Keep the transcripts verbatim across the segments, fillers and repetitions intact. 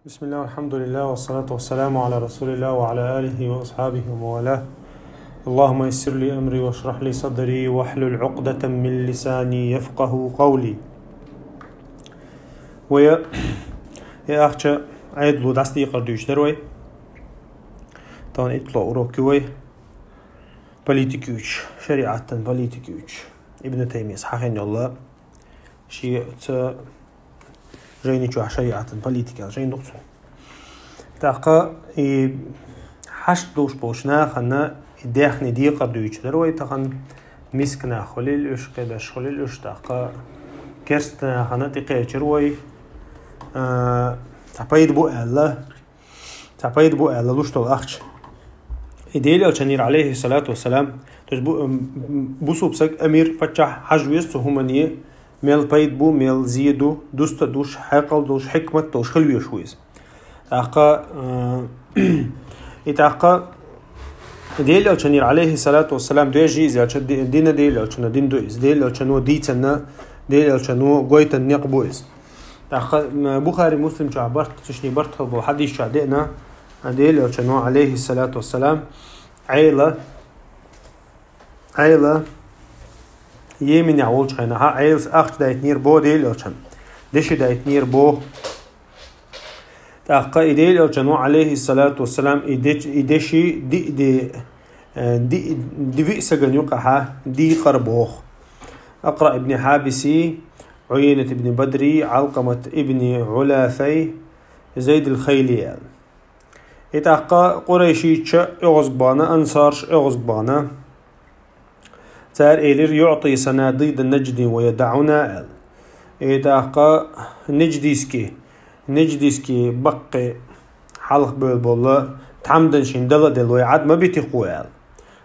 بسم الله والحمد لله والصلاة والسلام على رسول الله وعلى آله وأصحابه ومن والاه. اللهم يسر لي أمري واشرح لي صدري واحلل عقدة من لساني يفقهوا قولي. Вай, я ахча Ӏедало дӀасадекъар дуьйцуш дара вай. Тахана иттло урок ю вай. Политика юьйцуш, шариӀатан политика юьйцуш. Ибн Таймияс хьахьийна йолла шен цу жайни чохь шариӀатан политика аьлла жайна ду-кх цо. ТӀаккха и хьашт долуш болчу нахана и даьхни декъар дуьйцуш дара вай тахана, миска нах хуьлийла уьш, кхиберш хуьлийла уьш, тӀаккха керста нахана тӀекхечира вай, а, цхьа пайда бу аьлла, цхьа пайда бу аьлла луш долу ахча. И Делан Элчанера, алейхиссалату вассалам, то есть бу-, м, м, бусулба саг, амир, паччахь хьажа веза цу хӀумане, мел пайда бу, мел зе ду, дуста душ, хьекъал долуш, хьикмат долуш хила везаш ву иза. ТӀаккха, э, и тӀаккха Делан Элчанера, алейхиссалату вассалам, доьжна иза аьлча, ди-, дина Делан Элчано дина ду иза. Делан Элчано дийцина, Делан Элчано гойтина некъ бу иза. ТӀаккха, м, Бухари, Муслим чохь барт, цуьнан барт хила болу хьадис чохь деана, Делан Элчано, алейхиссалату вассалам, Ӏела, Ӏела, Йеменехь волчу хенахь, Ӏелас ахча дайтинера боху Делан Элчанна. Деши дайтинера боху. ТӀаккха и Делан Элчано, алейхиссалату вассалам, и деч-, и деши диъ де, э, диъ, диъ виъ сагана юкъахь дийкъира боху. Акъра ибн Хьабиси, Ӏуйайнат ибн Бадри, Ӏалкъамат ибн Ӏулафай, Зайд ал-Хайли аьлла. И тӀаккха къурайшича оьгӀазбахана, ансарша оьгӀазбахана. Цара элира: «ЮӀти санадида Надждин ва ядаӀуна», – аьлла. И тӀаккха недждийски, недждийски баккхий хьалха бевлла болу тхьамдан шен дала а делла, вай Ӏад ма битийла, аьлла.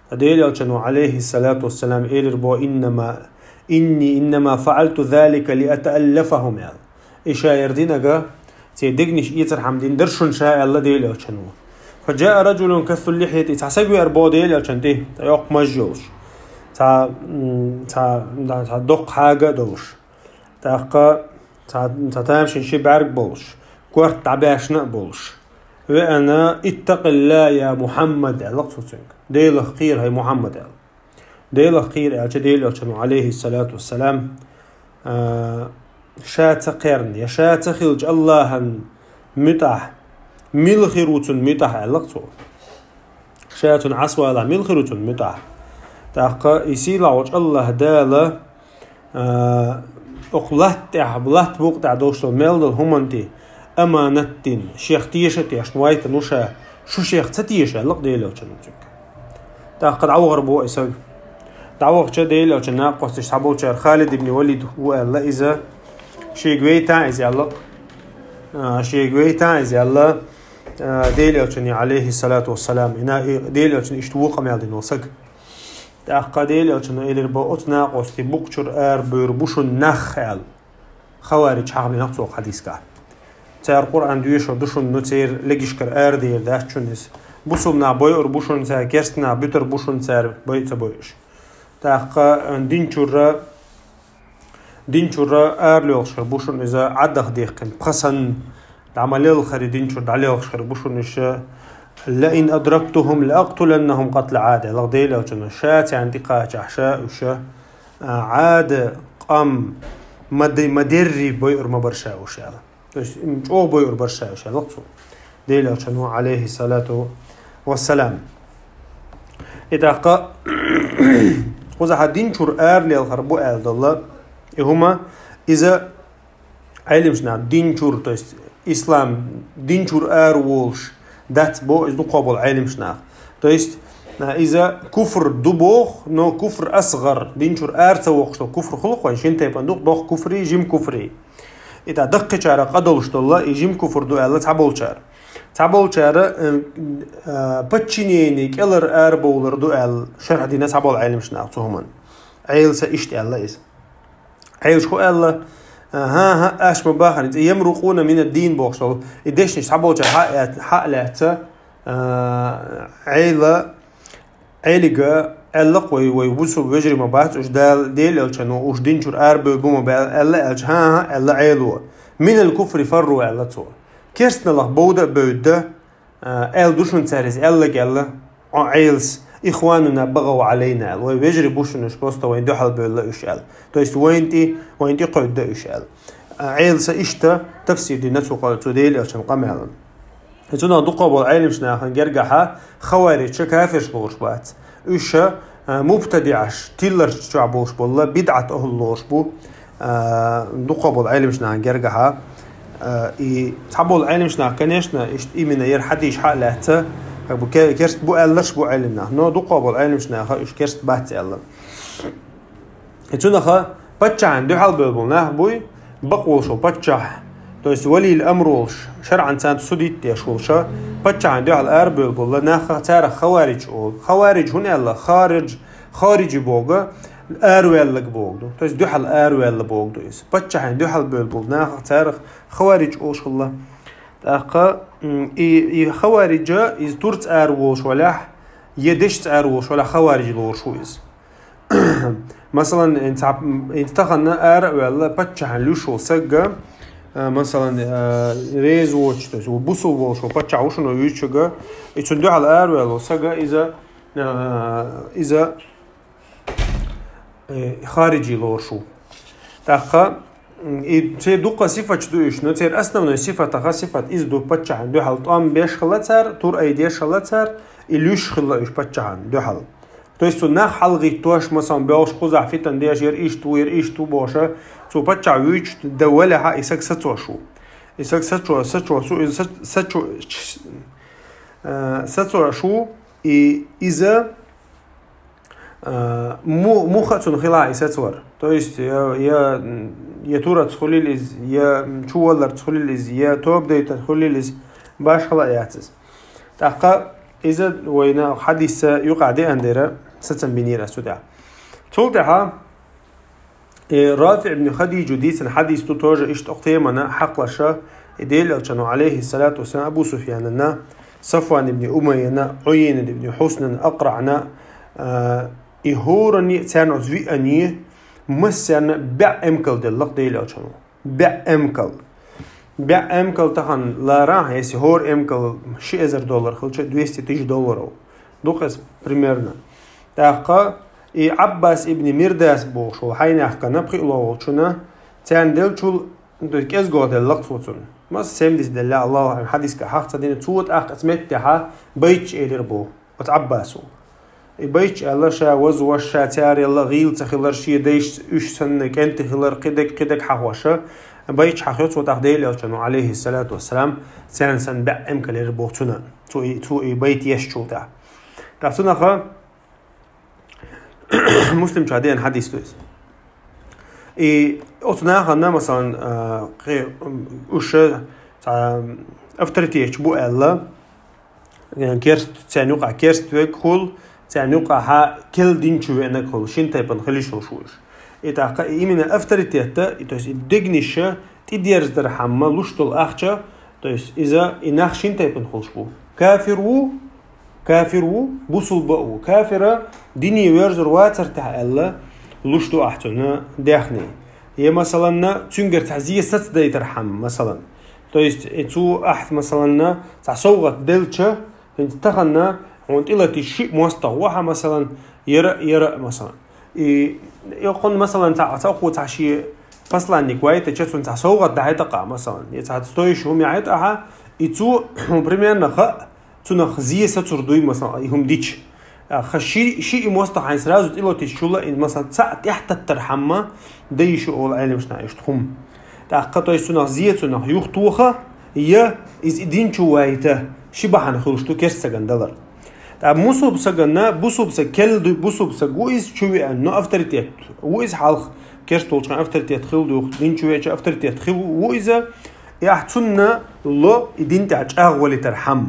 Ткъа Делан Элчано, алейхиссалату вассалам, элира боху: «Иннама, инни иннама фаъалту залика ли атааллафахум», – аьлла. И ша яра динарг, церан дегнаш эцархьама дина дара шуна ша, аьлла Делан Элчано. «Фаджаа раджулун кассул лихьяти», цхьа саг веара боху Делан Элчанна тӀе, цхьа йоккха маж йолуш, цхьа, м, цхьа, да, цхьа доккха хьага а долуш, тӀаккха цхьа, цхьа тамашийна ши бӀаьрг болуш, корта дӀабаьшна а болуш, веана: «Иттакъилла, я Мухьаммад», – аьлла цо цуьнга. «Делах кхера, хӀай Мухьаммад», – аьлла. «Делах кхера», – аьлча, Делан Элчано, алейхиссалату вассалам, а, ша ца кхерна, я ша ца хилча Аллахьан муьтӀахь, мила хир ву цунна муьтӀахь, аьлла цо. Ша цунна Ӏасавалахь, мила хир ву цунна муьтӀахь. ТӀаккха и сийлахь волчу Аллахь Дала, а, окху латта тӀехь, латта букъа тӀехь долуш долу мел долу хӀуманна тӀе аманат дина, шех теша а тешна вайтина ву ша, шу шех ца теша, аьлла Делан Элчано цуьнга. ТӀаккха дӀавахар боху и саг. ДӀавахча Делан Элчанан накъосташца цхьаболчара, Халид ибн Валид ву аьлла иза, шега вейтахь иза аьлла, а, шега вейтахь иза аьлла, а, Делан Элчане, алейхиссалату вассалам, и на-, и Делан Элчано иштта ву къамел дина волу саг. ТӀаккха Делан Элчано элира боху оцу накъостий: «Букъ чуьра арабевр бу шуна нах», – аьлла. Хавариж хьахийнарг цо хьадисехь. Цара Къуръан доьшур ду шуна, ну, церан легашкара арадер дац шуна иза. Бусулба нах бойур бу шуна цара, керста нах буьтур бу шуна цара, бойу а ца бойуш. ТӀаккха, а, дин чуьра, дин чуьра аралоьлхуш хир бу шуна иза, Ӏадах дехкина, пхи санна, дӀа ма лелхара дин чуьра дӀалелхуш хир бу шуна иша. «Ла ин адрактухум ла акътуланнахум къатла Ӏад», – аьлла Делан Элчано. Ша царна тӀекхачахь, ша уьш, а, Ӏада къам ма де-, ма дерри бойур ма бара ша уьш, аьлла. То есть, м, чӀогӀа бойур бара ша уьш, аьлла цо. Делан Элчано, алейхиссалату вассалам. И тӀаккха кхузахь дин чуьра аралелхар бу аьлла долу и хӀума, иза Ӏелимаш нах дин чуьра, то есть ислам дин чуьра ара волуш дац боху иза дукхахболу Ӏелимаш нах. То есть, а, иза куфр ду боху, но куфр асгӀар, дин чуьра ара ца воккхуш долу куфр хуьлу-кх вайн шина тайпана ду-кх, доккха куфрий, жима куфрий. И тӀаккха даккхийчарах къа долуш долу и жима куфр ду аьлла цхьаболчара. Цхьаболчара, э, э, подчинение, кӀелара арабовлар ду аьлла шархь дина цхьаболу Ӏелимаш нах цу хӀуманна. Ӏелас иштта аьлла иза. Ӏелаша хӀун аьлла? «ХӀан-хӀа, аша ма бахара, цӀе ямрукъуна мина дин», – бохуш долу и дешнаш цхьаболчара хьа а эц-, хьа а лаьцна, а, Ӏела, Ӏелига аьлла-кх вай, вай бусулба вежарий ма бац уьш, Дала, Делан Элчано уьш дин чуьра арабевр бу ма бац аьлла аьлча, «хӀан-хӀа», – аьлла Ӏело. «Минал куфри фарру», – аьлла цо. керстаналах бовда а бевдда, аьлла ду шуна цара из аьлларг аьлла, Ӏо Ӏелас, «Ихвануна багӀав Ӏалайна», аьлла, вай вежарий бу шуна уж, просто вайна дуьхьал бевлла уж аьлла. То есть вайна тӀе, вайна тӀе кхевдда уж аьлла. Ӏеласа иштта тафсир дина цу къа-, цу Делан элчан къамаьлан. И цунах дукхагӀболча Ӏеламнаьха гергахьа хаварижаш кафираш лоруш бац. Уж, а, мубтадиӀаш, тиллараш чохь болуш болла, бидӀат ахӀл лоруш бу, а, дукхагӀболча Ӏеламнаьха гергахьа. А, и цхьаболча Ӏеламнаьха, конечно, иштта именно яр хьадисаш хьа а лаьцна, как бы, ке-, керста бу аьлларш бу Ӏеламнаьха, но дукхагӀболча Ӏеламнаьха уж керста бац аьлла. И цунаха паччахьна дуьхьал бевлла болу нах буй, бакъ волуш волу паччахь, то есть валийл амр волуш, шарӀан царна судить деш волуша, паччахьна дуьхьал арабевлла болу нахах царах хавариж олу. Хавариж хӀунда аьлла? Хариж, хариджи боху, араваьлларг боху ду. То есть дуьхьал араваьлла боху ду иза. Паччахьна дуьхьал бевлла болу нахах царах хавариж олуш хилла. ТӀаккха, м, и, и хавариджа, иза турца ара волуш валахь, я дешца ара волуш валахь, хавариж лоруш ву иза. Масалан, ин цхьа-, ин тахана ара а ваьлла, паччахьна луьйш волу сагга, а, масалан, а, реза воцуш, то есть, бусул волуш волу паччахь ву шуна вуьйцучуга, и цунна дуьхьал ара ваьлла волу сагга, иза, а, иза, э, хариджи лоруш ву. ТӀаккха, м, и церан дуккха сифаташ ду уьш, но церан основной сифатаха сифат иза ду, паччахьна дуьхьал тӀом беш хилла цара, тур айдеш хилла цара, и луьйш хилла уьш паччахьна дуьхьал. То есть цу нах хьалгӀиттош, масалан, боьлхуш кхузахь фитан деш, яра иштта ву, яра иштта ву бохуша, цу паччахь вуьйцуш дан валехьа, и саг сацош ву. И саг сачо-, сачо-, су-, и сач-, сачо-, ч-, э, сацош ву, и иза, э, му-, муха а цунна хила и сацвар. То есть, я, я, я тураца хуьлийла иза, я чувалларца хуьлийла иза, я тоба дайтарца хуьлийла иза, башхала а яц иза. ТӀаккха иза вайна хьадисца юкъахь деана дера, сацам бинера ас цу тӀехь. Цул тӀаьхьа, э, Рафи ибн Хадиджа дийцина хьадис ду тоже иштта окху темана хьакхалаша, и Делан элчано, алейхиссалату вассалам, Абу Суфьянана, Сафван ибн Умайяна, Ӏуйайна ибн Хьуснана, Акъраъна, э, и хӀоранна а царна оцу виъанна а массарна а бӀе эмкал делла-кх Делан элчано. БӀе эмкал. БӀе эмкал тахана ларахь, если хӀора эмкал ши эзар доллар хилча, двести тысяч долларов. Дукха иза примерно. ТӀаккха и Ӏаббас ибн Мирдас бохуш волу хьайнех кхана, пхиъ ло волчунна, царна деллачул, то есть кӀезиг делла-кх цо цунна. Маса семьдесят делла, Аллаху аълам, хьадисехь хьаха ца дина, цо тӀаккха оцу меттехьа байташ элира боху. Оцу Ӏаббасо. И байташ аьлла, ша вазвеш, ша царел гӀийла ца хилар, шен дайша уьш санна кӀентий хилар, кхидерг, кхидерг хьахош, байташ хьахайо цо тӀаккха Делан элчано, алейхиссалату вассалам, царна санна бӀе эмкал элира боху цунна. Цо и, цо и байт ешначул тӀаьхьа. ТӀаккха цунаха Муслим чохь деана хьадис ду иза. И оцу нахана, масалан, а, кхи-, уьш цхьа авторитеташ бу аьлла, керст, царна юкъахь керст верг хуьлу, царна юкъахьа керла дин чу веанарг хуьлу, шина тайпана хила йиш йолуш ву уьш. И тӀаккха и именно авторитетта, и, то есть и дегнаша тӀедерзадархьама луш долу ахча, то есть иза и нах шина тайпана хуьлуш бу. Кафир ву, кафир ву, бусулба а ву. Кафира дине верзар вацар тӀехь аьлла, луш ду ахь цунна даьхни. Я, масаланна, цуьнгара цхьа зе сацадайтархьама, масалан. То есть, и цо ахь, масаланна, цхьа совгӀат делча, хӀинца тахана хьуна тӀелатийча шиъ мостагӀа ву хьан, масалан, яра, яра, масалан. И, и хьуна, масалан, цхьа, цхьа кху цхьа шен посланник вайтача, цунна цхьа совгӀат дахьийтахь, масалан. Я цхьа стоящий хӀума яхьийтахь, и цо, хьуна примерно хаьа, цунах зе сацур дуй, масалан, и хӀума дича. А, ха ши, шиъ и мостагӀа хьайн сразу тӀелатийча чула, и, масалан, цхьаъ тӀаьхьататтархьама, дайша олу Ӏеламнаха иштта хӀума. ТӀаккха, то есть, цунах зе, цунах юхатоха, я иза и дин чу вайта, ши бахьана хуьлуш ду керста сагана далар. Ткъа бусулба сагана, бусулба саг керла ду, бусулба саг ву иза чу веана, но авторитет ву иза хьалха, керста волчохь авторитет хила ду, дин чу веача авторитет хила ву иза, и ахь цунна ло и дин тӀехь чӀагӀвалийтархьама.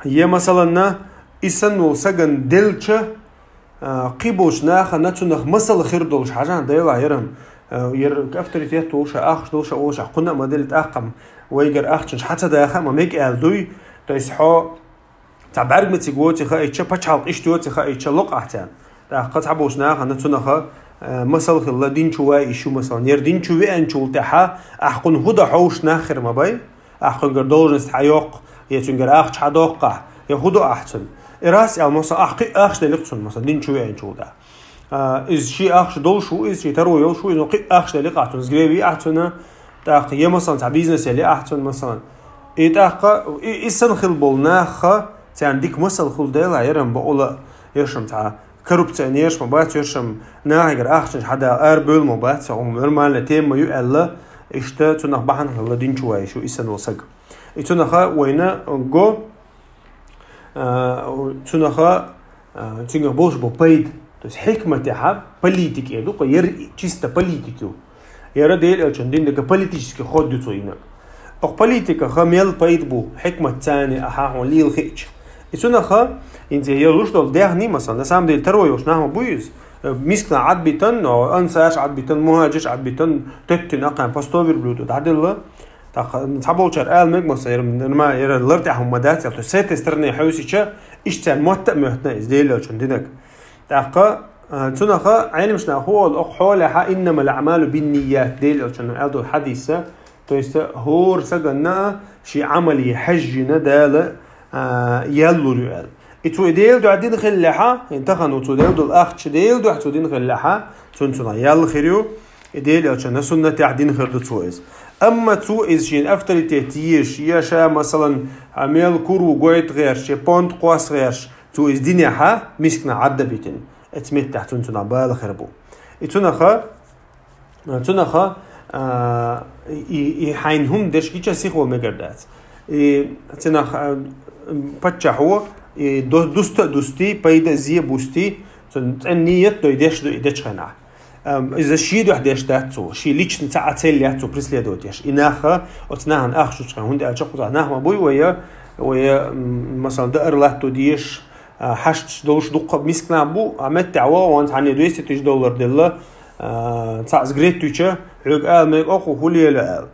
Я, масаланна, и санна волу сагана делча, а, кхиболчу нахана цунах масала хир долуш хьажахьа, Делахь, ярам, а, яра авторитет волуша, ахча долуша, волуша, кхунна а ма делла тӀаккхам, вайгара ахчанаш хьа ца даха а ма мега аьлла дуй, то есть хьо цхьа бӀаьрг мецига воций хаийча, пачхьалкх иштта йоций хаийча, локъахь царна. ТӀаккха цхьаболчу нахана цунаха Э, масал хилла, дин чу вай ишу, масалан, яр дин чу веанчул тӀаьхьа, ахкъун хӀу да хьовш наххир ма бай, ахкъунгар должность хьайоккх, я цунгар ахча хьадоккхахь, я хӀу до ахцун. И раз ял, масалан, ахкъи ахча деликъ цун, масалан, дин чу веанчул да. А, из ши ахча долуш ву, из ши таро йолуш ву, из ну кхи ахча деликъ ахцун, згреви ахцуна, тӀаккха я, масалан, цхьа бизнес яли ахцун, масалан. И тӀаккха, и, и сан хил бол нахха, царна дик масал хул дела, ярам баула, яшам цхьа коррупционерш ма бац, яшам нахигар ахчанаш хьада ар бевл ма бац, цхьа нормальная тема ю аьлла, иштта цунах бахьана хилла дин чу вай ишу, и сан вол саг. И цунаха вайна го, а, цунаха, а, цунгах болуш бо пайда. То есть хьикматехьа политик я ду, яр чисто политик ю. Яра Дела элчун дин дага политический ход ю цо инаг. Ох политика ха мел пайда бу, хьикмат цани, аха, хьон лил хич. И цунаха, инзе я луш дол дяхни, масалан, на самом деле, второй уж нахма буиз, э, мискна адбитан, но ансаш адбитан, мухаджиш адбитан, теттин акан, постовир блюду, дадилла. Так, цхьаболчар ал мег, масалан, яра, норма, яра лар тяхум ма дац, то есть с этой стороны хьусича, ишцан мотта мётна из Дела элчун динаг. ТӀаккха, а, цунаха Ӏелимшна хуол ох хьолехьа, «Иннамал аъмалу бинният», Дела элчун аьлдул хьадиса, то есть хӀор саганна ши Ӏамали хьежжина Дала, а, яллур ю аьл. И цу и Дела дуьхьа дин хиллехьа, ин тахан цу Дела дул ахча Дела дуьхьа цу дин хиллехьа, цун цуна ял хир ю, и Дела элчана суннатехь дин хир ду цо из. Амма цо из шин авторитет еш, я ша, масалан, а, мел куру гойт гӀерш, я понт къос гӀерш, цо из динехьа мискна Ӏадда битин. Эц меттехь цун цуна бала хир бу. И цунаха, цунаха, а, и, и хьайн хӀум деш гича сихо мегар дац. И цунах, а, паччахьо, и до-, дуста а дусти, пайда зе бусти, цун цӀен ниет дой деш ду и дечхенахь. Ам, иза ши дуьхь деш дац цо, ши личный ца а цель яц цо преследовать еш. И наха, оц нахан ахчучхен, хӀунда аьлча кхуза нах ма буй вая, вая, м, масалан, даар латту деш, а, хьашташ долуш дуккха мискна бу, а меттехь вон цхьанне двести тысяч доллар делла, а, цхьа сгреттуьча, хьоьга ала мега, окху хулела аьл.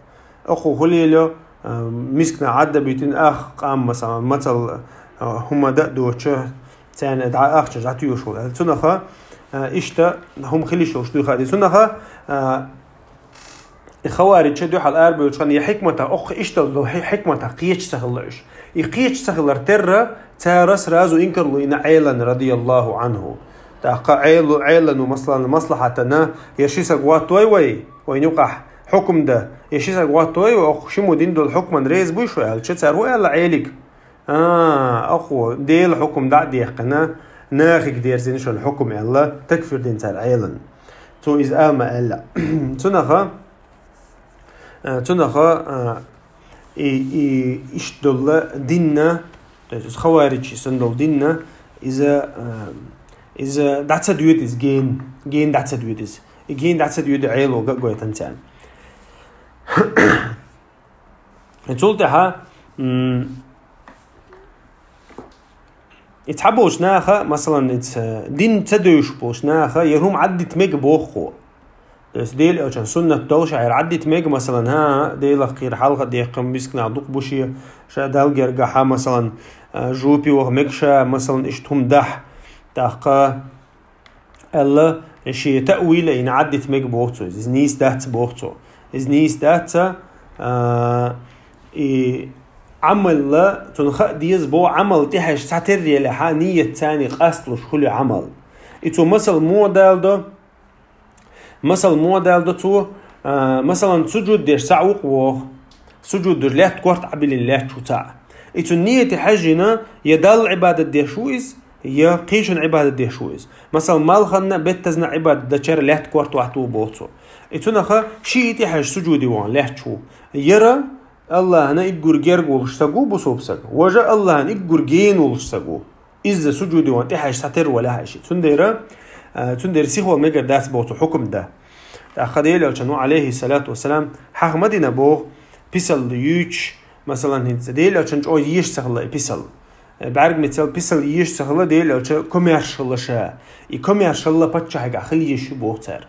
Окху хулела, а, мискна Ӏадда битин ах къам, масалан, мацал, а, хӀума да а доцу, царна дӀа ахча дӀатуьйшур. Цунаха, а, иштта хӀума хилиш йолуш дуй хади. Цунаха, а, и хаварича дуьхьал арбевчу хана, и хьикмата, окху иштта до хьи-, хьикмата кхеча ца хилла уьш. И кхеча ца хилар терра, цара сразу инкарлу ина Ӏелан, радияллаху анху. ТӀаккха Ӏелу, Ӏелану, маслан, маслахьатана, я ши саг ваттой вай, вай нюкъахь хьукум да, я ши саг ваттой вай, окху шиму дин долу хьукман рез буй шу аьлча, цара хӀу аьлла Ӏелиг? А, ахо, Дела хьукум дӀа а дехкина, нахиг дерзина шуна хьукум аьлла, такфир дина цара Ӏелан. Цо иза ала ма аьлла. Цунаха, а, цунаха, а, и, и, ишт долла динна, то есть хаваричи сан долу динна, иза, а, иза дӀа ца доьду иза ген, ген дӀа ца доьду иза. И ген дӀа ца доьду Ӏело га а гойтан царна. Цул тӀаьхьа, м, и цхьаболчу наха, масалан, и ца, дин ца девзаш болчу наха, я хӀума Ӏаддита мега боху. То есть Дела элчан суннат долуш, хьайра Ӏаддита мега, масалан, хӀа, Делах кхийра хьалха дехкам мискна дукха бу шен, ша Далла гергахьа, масалан, а, жупи ваха мега ша, масалан, иштта хӀума дахь. ТӀаккха аьлла, шен таъвила йина Ӏаддита мега боху цо, иза нийса дац боху цо. Иза нийса дац, а, и Ӏамалла, цунна хаа деза боху, Ӏамал тӀехьаьш цхьатерра елехьа, ниет царний къастлуш хуьлу Ӏамал. И цо масал муха дала до? Масал муха дала до цо? А, масалан, сужуд деш цхьаъ ву-кх воху. Сужуд деш лаьтта корта Ӏабилина лаьтташ ву цхьаъ. И цу нияте хьаьжжина, я Далла Ӏибадат деш ву иза, я кхечун Ӏибадат деш ву иза. Масал, малханна а, беттазна а Ӏибадат дачара лаьтта корта ватта ву боху цо. И цунаха шиъ тӀехьаьжча сужуде вахана лаьтташ ву. Яра Аллахьана иггур герга волуш саг ву бусулба саг. Важа Аллахьана иггур гена волуш саг ву. Иза сужуде вахана тӀехьаьжча схьатерра валахь аьши. Цундела, а, цундела сихо мегар дац боху цу хьукум да. ТӀаккха Дела элчано, алейхиссалату вассалам, хьаха ма дина боху, писал юьйцуш, масалан, хӀинца Дела элчан чӀогӀа еш ца хилла и писал. Э, бӀаьрг мецал писал еш ца хилла, Дела элча комаьрша хилла ша. И комаьрша хилла паччахьига хила еш ю боху цара.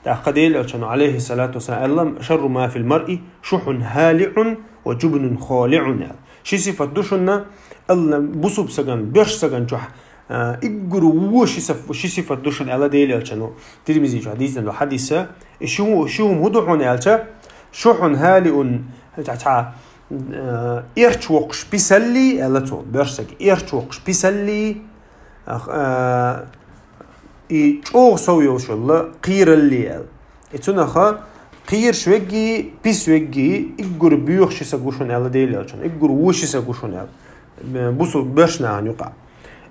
ТӀаккха Дела элчано, алейхиссалату вассалам, аьлла, «Шарру ма фил маръи шухьун халиъун ва жубнун холиъун», аьлла. Ши сифат ду шуна, Алла бусуб саган, боьрш саган чохь А, иггур вуо ши сиф-, ши сифат ду шуна аьлла Делан Элчано. Тирмизе чу хьадис ду хьадиса. И ши хӀу-, ши хӀума хӀу ду хьуна аьлча, шухьун хӀалиун, цхьа, э, эрча воккхуш писалли, аьлла цо, боьрша саг, эрча воккхуш писалли, а, э, и чӀогӀа сов йолуш йолу кхийралли аьлла. И цунаха кхийраш вегги, пис вегги, иггур боьха ши саг ву шуна аьлла Делан Элчано, иггур вуо ши саг ву шуна аьлла. Э, бусу боьрша нахана юкъа.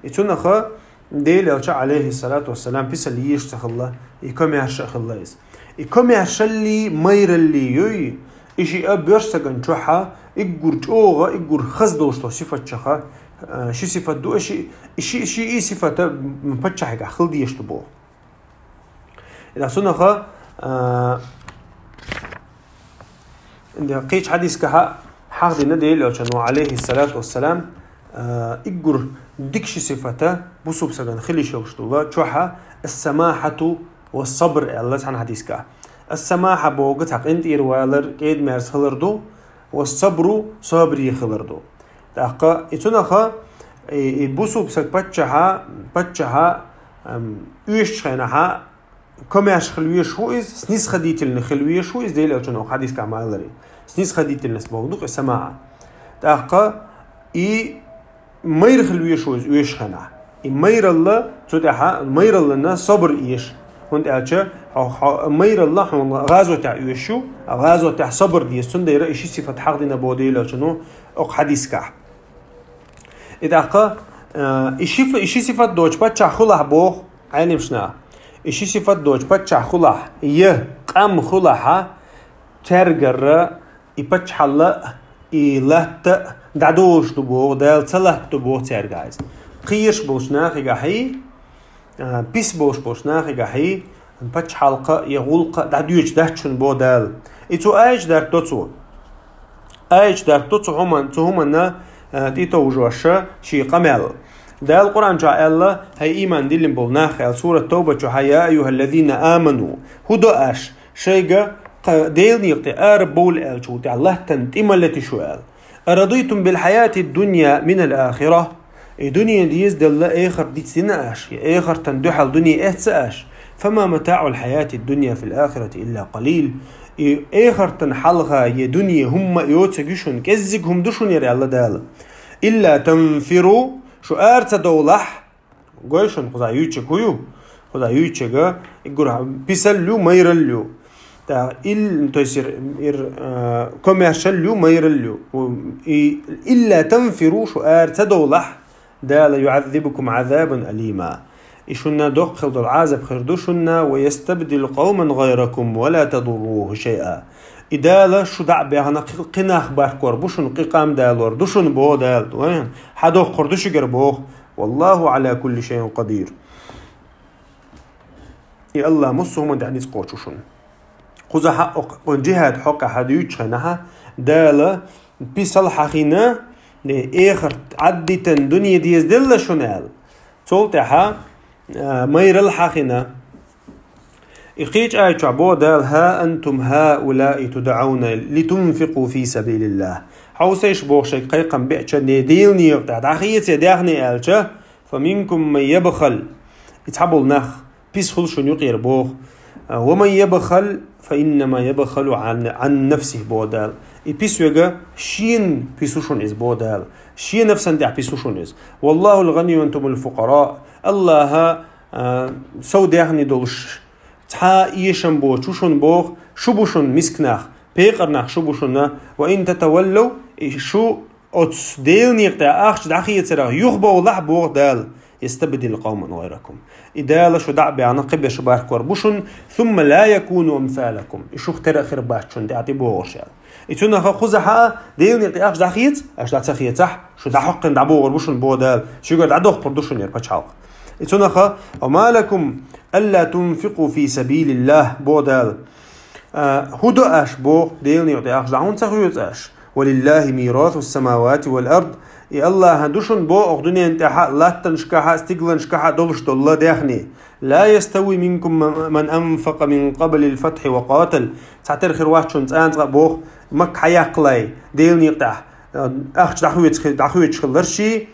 И цунаха Делан Элча, алейхиссалату вассалам, писалли еш ца хилла, и комаьрша а хилла иза. И комаьршалли, майралли юй, и шиъ боьрша сагана чохьа, иггур чӀогӀа, иггур хаза долуш долу сифатчаха, э, ши сифат ду, и ши, и ши, ши и сифата, м, паччахьигахь хила дезаш ду боху. И да цунаха, э, Кхечу хьадискахьа хьахдина Делан Элчано, алейхиссалату вассалам, а, иггур дика ши сифата бусулба сагана хила йиш йолуш долу чохьа ас-самахьату ва сабр аьлла цхьана хьадискахь. Ас-самахьа бохург цхьа къинтӀера валар, кӀеда-мерза хилар ду, ва сабру собаре хилар ду. ТӀаккха и цунаха, и, и бусулба саг паччахьа, паччахьа, ам, оьшучу хенахьа, комаьрша хила везаш ву иза, снисходительный хила везаш ву иза, Делан Элчано хьадискахь ма-аллара. Снисходительность бохург ду-кх и самахьа. ТӀаккха и майра хила везаш ву иза оьшучу хенахь. И майралла, цу тӀехьа майраллина собар еш. ХӀунда аьлча хьо, хьо, майралла хьуна гӀазотехь оьшуш ю, а гӀазотехь собар деза. Цундела и ши сифат хьахдина боху Делан Элчано окху хьадискахь. И тӀаккха, э, и ши, и ши сифат доцу паччахь хилахь боху Ӏелимаш наха. И ши сифат доцу паччахь хилахь, я къам хилахьа, цаьргара и паччахьалла, и латта дӀадолуш ду боху, Дала ца латтадо боху цаьрга иза. Кхийраш болчу нахигахьий, а, пис болуш болчу нахигахьий, пачхьалкха я гӀуллакха дӀадоьдуш дац шуна боху Дала. И цу аяташ дарто цо. Аяташ дарто цу хӀуман-, цу хӀуманна, а, тӀетовжоша шен къамел. Дала Къуръан чохь аьлла, хӀай ийман диллина болу нах аьлла, сурат Тавба чохьа, я айюхаллазина аману, хӀун до аш, шайга кха-, Делан некъа тӀе ара бовла аьллачул тӀаьхьа латтана тӀе ма лети шу аьлла. Арадуйтум бил хьаяти дунья минал ахира. И дуьне дезаделла эхарт дицдина аш, я эхартан дуьхьал дуьне эцна аш. Фама матаъул хьаяти дунья фил ахирати илля къалил. И эхартан хьалха я дуьне хӀумма а йоцург ю шуна, кӀеззиг хӀума ду шуна яра аьлла Дала. Илля танфиру, шу ара ца довлахь, гой шуна, кхуза юьйцург хӀун ю? Кхуза юьйцург, и гура писал ю, майрал ю. ТӀаккха ил-, то есть ир, ир, э, комаьршал ю, майрал ю. И илля танфиру, шу ара ца довлахь, Дала юӀаззибкум Ӏазабан алима. И шуна доккха хила долу Ӏазап хир ду шуна, ва ястабдил къавман гӀайракум ва ла тадурруху шайъа. И Дала шу дӀа а баьхна кхи-, кхин нах баркор бу шуна, кхин къам далор ду шуна боху Дала. Вайн, хьадоккхур ду шуьгара боху. Валлаху Ӏала кулли шайъин къадир. И Аллах массо а хӀуманна тӀехь ницкъ кхочуш ву шуна. Кхузахьа окх-, кху джихӀад хьокъехь хьадуьйцучу хенахьа, Дала писал хьахийна, э, эхарт Ӏаддитан дуьне дезаделла шуна аьлла. Цул тӀаьхьа, э, майрал хьахийна. И кхечу аят чохь боху Дала: «Ха антум хаулаи тудӀауна литунфикъу фи сабилиллах». Хьовсийша боху шайга кхайкхам беача, не Делан некъа тӀехь дӀахеца даьхни аьлча, «фаминкум ман ябхал». И цхьаболу нах, пис хуьлу шуна юкъера боху. «Ва ман ябхал, фа иннама ябхалу Ӏан, Ӏан нафсихи», боху Дала. И пис верг шена пис ву шуна иза боху Дала. Шен нафсан тӀехь пис ву шуна иза. «Валлаху гӀанийюн ва антумул фукъара». Аллаха, а, сов даьхни долуш, цхьа а эшам боцуш ву шуна боху, шу бу шуна мисканах, пекъарнах шу бу шуна, «ва ин татаваллав», и шу оцу Делан некъа тӀехь ахча дӀахецарах юхабовлахь боху Дала, «ястабдил къавман гӀайракум». И Дала шу дӀа а баьхна кхин берш баркор бу шуна, «сумма ла якуну амсалакум». И шух тера а хир бац шуна тӀаьхьа тӀебогӀурш аьлла. И цунах кхузахьа Делан некъа тӀе ахча дӀахеца, аша дӀа ца хецахь, шу дӀахьокхина дӀабогӀур бу шуна боху Дала, шуьгара дӀадоккхур ду шуна яра пачхьалкх. И цунах: «Ва ма лакум алла тунфикъу фи сабилиллах», боху Дала. А, хӀун до аш боху, Делан некъа тӀе ахча дӀа хӀунда ца хецаш? «Валиллахи мирасу самавати вал ард». И Аллахьан ду шуна боху окху дуьнен тӀехьа, латтанашкахьа, стигланашкахьа долуш долу ла даьхни. «Ла ястави минкум ман анфакъа мин къаблил фатхьи ва къатал». Цхьатера хир вац шуна цӀанцӀа а боху, Макка хьаяккхалай, Делан некъа тӀехь, а, ахча дӀахоьцу-, дӀахоьцуш хиларший,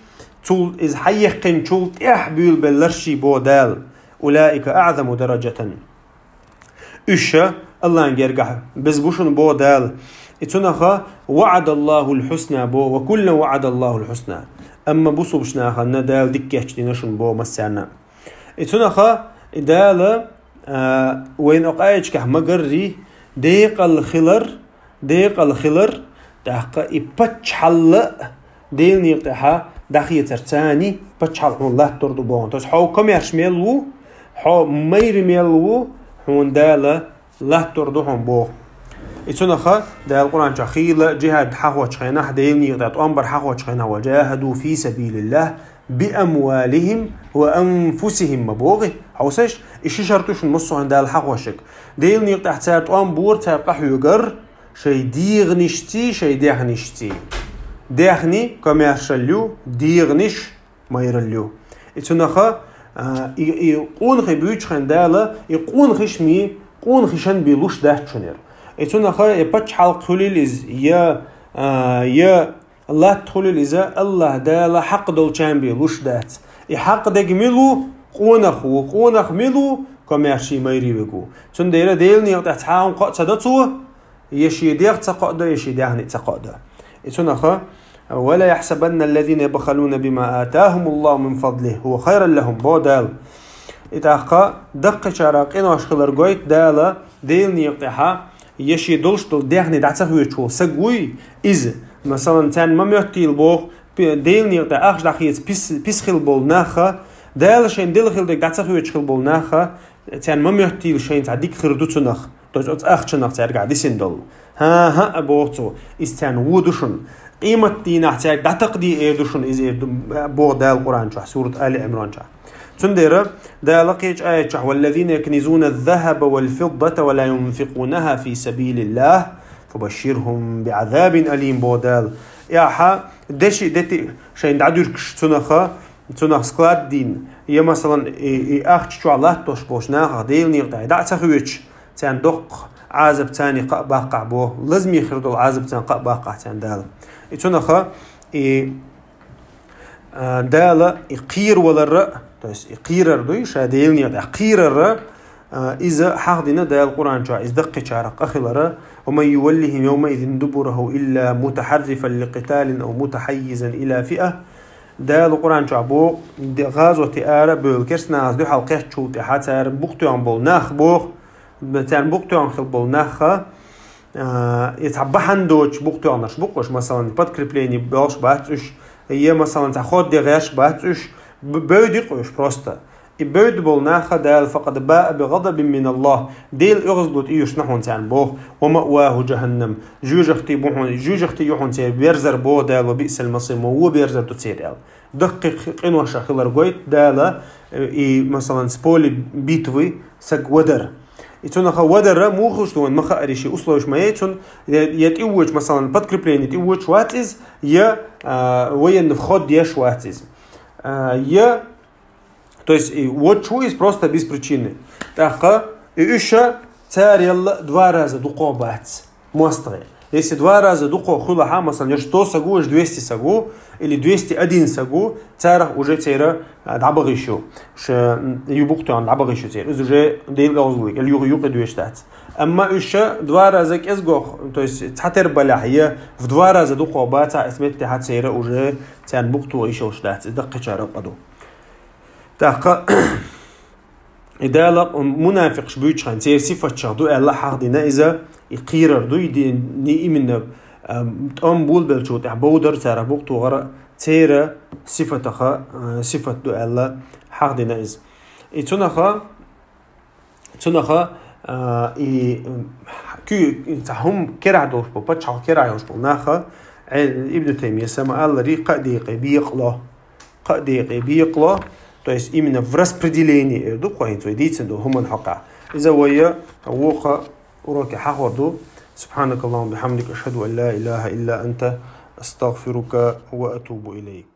цул, из хьаеккхинчул тӀехь буьйлабелларш бу боху Дала. «Улаика аъзаму дараджатан». Уьш АллахӀан гергахь беза бу шуна боху Дала. И цунаха «ваъадаллахул хьусна» боху, «ва куллан ваъадаллахул хьусна». Амма бусулбачу нахана Дала дика кечдина шуна боху массарна. И цунаха и Дала, а, вайна окъаечкахь ма-гарри, декъал хилар, декъал хилар, тӀаккха и паччахьалла а Делан некъа тӀехьа дӀахецар царна паччахьалла хьуна латтор ду боху. То есть хьо коммерш мел ву, хьо майра мел ву, хьуна Дала латтор ду хьуна боху. И цунаха Дала Къуръан чохь хийла джихад хьахочу хенахь, Делан некъа тӀе тӀом бар хьахочу хенахь, «ва джахаду фи сабилиллахь би амвалихим ва анфусихим» ма боху. Хьовсаш, и ши шарт ду шуна массо а хьуна Дала хьахошиг. Делан некъа тӀехь цара тӀом бора, цара къахьоьгура шайн дегӀанашций, шайн даьхнашций. Даьхни коммершал ю, дегӀанаш майралла ю. И цунаха, а, и, и къонахий буьйцучу хенахь Дала, и къонахий ми, къонахий шан бен луш дац шуна яра. И цунаха и паччахьалкх хуьлийла иза, я, а, я латта хуьлийла иза, АллахӀ Дала хьакъ долчарна бен луш дац. И хьакъ дерг мила ву, къонах ву, къонах мила ву, коммерший майрий верг ву. Цундела Делан некъа тӀехь цхьа а хӀума кхоъ ца до цо, я шен дегӀ ца кхоъ до, я шен даьхни ца кхоъ до. И цунаха: «Ва ла яхьсабанна аллазина ябхалуна бима атахумуллаху мин фадлихи хува хайран лахум», боху Дала. И тӀаккха даккхийчара къинош хилар гойту Дала, Делан некъа тӀехьа я шен долуш долу даьхни дӀа ца хоьцуш волу саг вуй иза. Масалан, царна ма моьттийла боху, пи-, Делан некъа тӀе ахча дӀахеца пис-, пис хила болу нахха, Дала шайна делла хила дерг дӀа ца хоьцуш хила болу нахха, царна ма моьттийла шайна цхьа дика хир ду цунах. То есть оцу ахчанах цаьргахь дисина долу. ХӀан-хӀа, боху цо, иза царна вон ду шуна. Къематдийнахь цаьрга дӀатакхаде эр ду шуна иза, эр ду, боху Дала Къуръан чохь, сурат Али Ӏимран чохь. Цундела Дала кхечу аят чохь: «Валлазина якнизуна аззахаба валфиддата ва ла юнфикунаха фи сабилиллах, фабашширхум биазабин алим», боху Дала. Ахьа деши дети шайна дӀадуьркуш цунаха, цунах склад дина, я, масалан, и, и ахча чохь латтош болчу нахах Делан некъа тӀе дӀа а ца хоьцуш, царна доккха Ӏазап царна кхаъ баккхахь боху, лазаме хир долу Ӏазап царна кхаъ баккхахь царна Дала. И цунаха, и, а, Дала и кхераваларра, то есть и кхерар дуй, ша Делан некъа тӀе кхерарра, а, иза хьахдина Дала Къуръан чохь, иза даккхийчарах къа хилара: «Ва ман юваллихим явмаизин дубураху илла мутахьаррифан ликъиталин ав мутахьаййизан ила фиа». Дала Къуръан чохь боху, де-, гӀазоте ара а бевлла керстанашца дуьхьал кхеттачул тӀаьхьа цара букъ тоьхна болу нах боху, царна букъ тоьхна хила болу нахха, а, и цхьа бахьана доцуш букъ тоьхнарш бу-кх уьш, масалан, подкрепление болуш бац уьш, я, масалан, цхьа хӀотта де гӀерташ бац уьш, б-, бевди-кх уьш просто. И бевдда болу нахха Дала: «Факъад баа би гӀадабин миналлах». Делан оьгӀазло тӀеоьцуш ю хьуна царна боху. «Ва маъваху джаханнам». Жоьжахати бу хьуна, жоьжахати ю хьуна церан верзар боху Дала, «ва биъсал масир», ма вон берзар ду церан аьлла. Даккхий къинош хилар гойту Дала, э, и, масалан, с поля битвы саг вадар. И цунаха вадар муха хуьлуш ду вайна ма хаара, шен условиш ма яй цунна, я, я тӀевоьдуш, масалан, подкрепление тӀевоьдуш вац иза, я, а, военный ход еш вац иза. А, я То есть, и вот чего из просто без причины. ТӀаккха и уьш цара ялла два раза дукхох бац. МостагӀий. Если два раза дукхох хуьлахь, масалан, я сто саг ву, я двести саг ву, или двести один саг ву, царах уже церан, а, дӀабахийта ю. Ш-, ю букъ тоьхна дӀабахийта ю церан. Иза уже Делан оьгӀазло, или ю-, юкъа доьшуш дац. Амма уьш два раза кӀезигох, то есть цхьатера балахь, я в два раза дукхох бацахь, иза меттехь церан уже царна букъ тоха йиш йолуш дац, иза даккхийчарах къа ду. ТӀаккха и Дала мунафикъаш буьйцучу хенахь церан сифатех ду аьлла хьахдина иза, и кхерар ду, и ди-, именно, ам, тӀом болабеллачул тӀаьхьа бовдар цара букъ тохар церан сифатех, а, сифат ду аьлла хьахдина иза. И цунаха, цунаха, а, и, м, куь-, цхьа хӀума керахь долуш болу, пачхьалкх керахь йолуш болу наха, Ӏе-, Ибн Таймия сама аллари, кхаа декъе бекъало. Кхаа декъе бекъало, то есть именно в распределении эр ду-кх вай хӀинца вай дийцина долу хӀуманна хьокъехь. Иза вай вукху уроке хьахор ду. Субханакаллахумма бихамдика, ашхаду ан ла илаха илла анта, астагфирука ва атубу илайк.